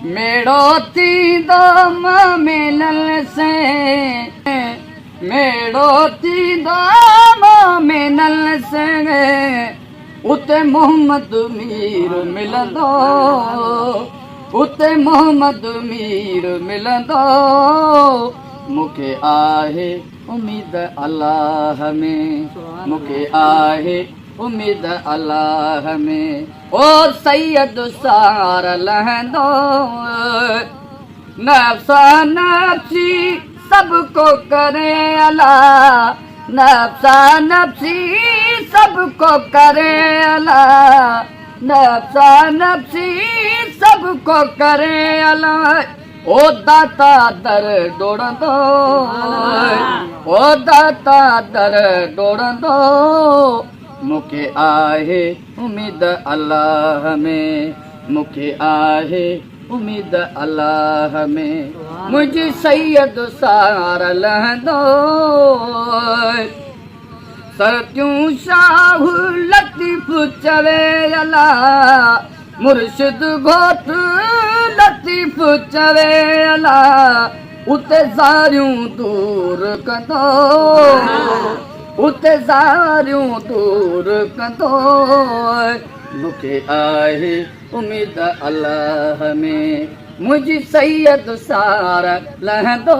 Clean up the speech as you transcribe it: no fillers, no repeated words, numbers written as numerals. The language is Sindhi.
ميڙو ٿيندو مؤمنن سين، ميڙو ٿيندو مؤمنن سين، اتي محمد مير ملندو، اتي محمد مير ملندو. مون کي آهي اميد الله ۾، مون کي آهي اميد الله ۾، او سيد سار لهندو. نفسا نفسي سڀ ڪو ڪري الا، نفسا نفسي سڀ ڪو ڪري الا، نفسا نفسي سڀ ڪو ڪري الا، او داتا در ڊوڙندو، او داتا در ڊوڙندو. مون کي آهي اميد الله ۾، مون کي آهي اميد الله ۾، منهنجي سيد سار لهندو. سرتيون شاهه لطيف چوي الا، مرشد گهوٽ لطيف چوي الا، اتي زاريون دور ڪندو، اتي زاريون دور ڪندو. مون کي آهي اميد الله ۾، منهنجي سيد سار لهندو.